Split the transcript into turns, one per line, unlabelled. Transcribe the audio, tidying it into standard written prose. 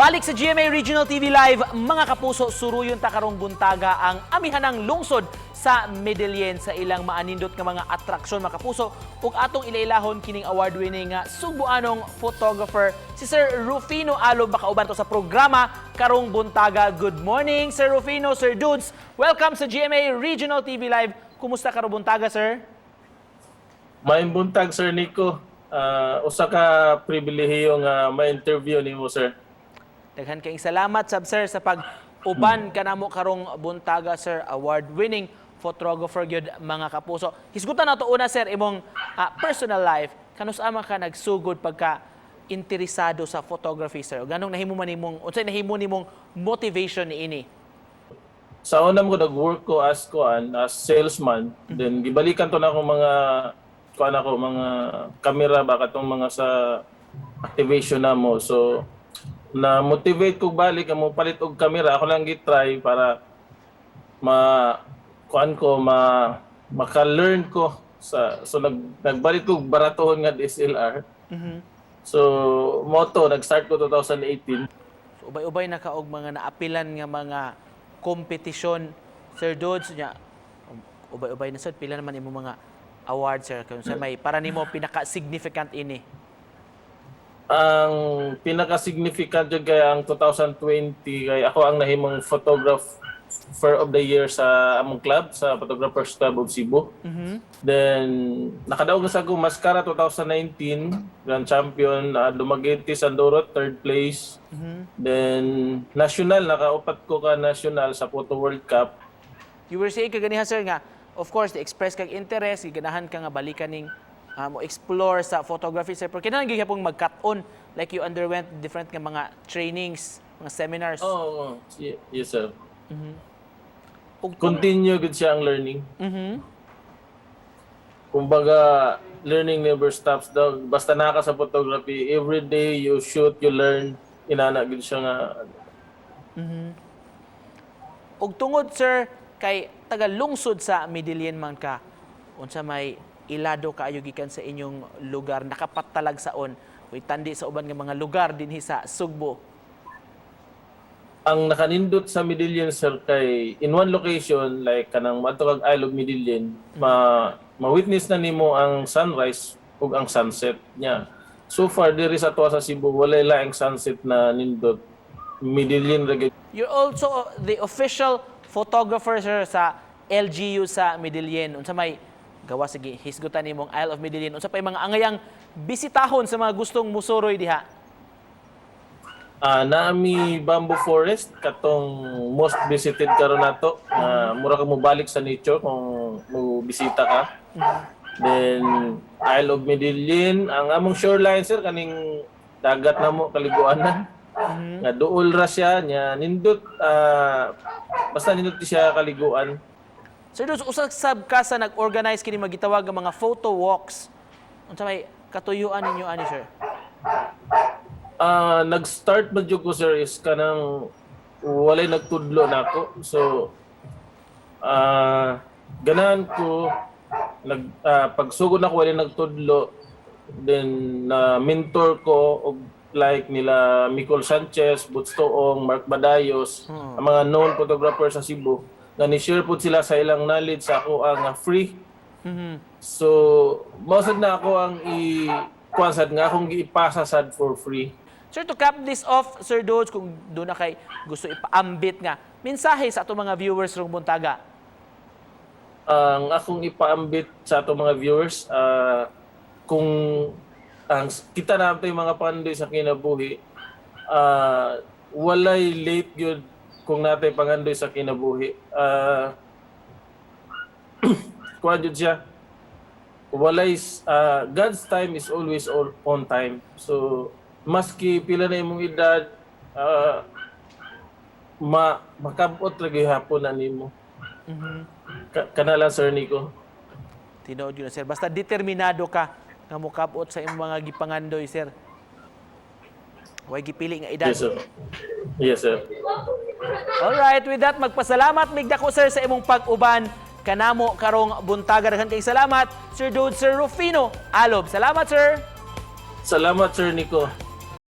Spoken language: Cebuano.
Balik sa GMA Regional TV Live, mga kapuso, suruyon ta karong buntaga ang amihanang lungsod sa Medellin sa ilang maanindot nga mga atraksyon, mga kapuso, ug atong ilailahon kining award-winning nga Sugbuanong photographer, si Sir Rufino Alo, makauban to sa programa karong buntaga. Good morning, Sir Rufino, Sir Dudes. Welcome sa GMA Regional TV Live. Kumusta karong buntaga, sir?
Maayong buntag, Sir Nico. Usa ka pribilehiyo nga ma-interview nimo, sir.
Daghan kayong salamat sab, sir, sa pag-uban kanamo karong buntaga, sir, award-winning photographer gyud, mga kapuso. Hisgutan nato una, sir, imong personal life. Kanus-a man ka nagsugod pagka interesado sa photography, sir? O ganong nahimo man nimong, unsay nahimo nimong motivation niini?
Sa una mo, nag-work ko as kuan, as salesman. Then gibalikan to na akong mga kuan, ako mga kamera ba, katong mga sa activation na mo. So na motivate ko balik ang mo palit og kamera. Ako lang gi-try para ma kuan ko, ma maka-learn ko sa, so nagbalik ko baratohon nga DSLR. So mao to, nag-start ko 2018.
So, ubay-ubay na ka og mga naapilan nga mga kompetisyon, Sir Dudes, nya ubay-ubay na sad, pila naman imong mga awards, sir? Kung sa may para nimo pinaka-significant ini?
Ang pinaka-significant jud kay ang 2020, kay ako ang nahimong photographer of the year sa among club, sa Photographers Club of Cebu. Then nakadaog na sa ko Mascara 2019, Grand Champion, Dumaguete, Sandurot, third place. Then national, nakaupat ko ka national sa Photo World Cup.
You were saying kaganiha, sir, nga of course, express kag interest, giganahan ka nga balikan ning mo explore sa photography, sir. Pero kinahanglan gyud mag-cut on, like you underwent different nga mga trainings, mga seminars.
Oh, yes, sir.
Ug
Continue gud siya ang learning. Kumbaga, learning never stops daw. Basta naa ka sa photography, every day you shoot, you learn. Inana gud siya nga.
Ug tungod, sir, kay taga lungsod sa Medellin man ka, unsa may ilado kaayo gikan sa inyong lugar nakapatalagsaon uy tandi sa uban nga mga lugar dinhi sa Sugbo?
Ang nakanindot sa Medellin, sir, kay in one location, like kanang moadto kag Isle of Medellin, ma ma-witness na nimo ang sunrise ug ang sunset niya. So far diri sa atoa sa Cebu, walay laing sunset na nindot. Medellin ra gyud.
You're also the official photographer, sir, sa LGU sa Medellin. Unsa may gawa, sige, hisgutan nimong Isle of Medellin? Unsa pay mga angayang bisitahon sa mga gustong musuroy diha?
Naa mi Bamboo Forest, katong most visited karon nato. Mura ka mobalik sa nature kung mo bisita ka. Then Isle of Medellin, ang among shoreline, sir, kaning dagat namo, kaliguanan. Nga duol ra siya nya, nindot, basta nindot siya kaliguan.
Sir Dudes, usa sab ka sa nag-organize kini magitawag nga mga photo walks. Unsa may katuyuan ninyo ani, sir?
Nag-start ba jud ko, sir, is kanang walay nagtudlo nako. So ganahan ko nag pagsugod nako, walay nagtudlo, then na mentor ko og like nila Nicole Sanchez, Boots Toong, Mark Badayos, ang mga known photographer sa Cebu nga ni-share pud sila sa ilang knowledge sa ako ang free. So mao sad na ako ang i kuan sad nga akong giipasa sad for free.
Sir, to cap this off, Sir Dudes, kung duna kay gusto ipaambit nga mensahe sa atong mga viewers rong buntaga.
Ang akong ipaambit sa atong mga viewers, kung ang kita na yung mga pangandoy sa kinabuhi, walay late gyud kung naa tay pangandoy sa kinabuhi. Kuan jud siya. Walay God's time is always all on time. So maski pila na imong edad, ma makabot ra gihapon na nimo. Kana lang, Sir Nico.
Tinuod yun, sir. Basta determinado ka nga mukabot sa imong mga gipangandoy, sir. Way gipili nga edad.
Yes, sir. Yes, sir.
Alright, with that, magpasalamat mig dako, sir, sa imong pag-uban kanamo karong buntaga. Daghan kay salamat, Sir Dude, Sir Rufino Alob. Salamat, sir.
Salamat, Sir Nico.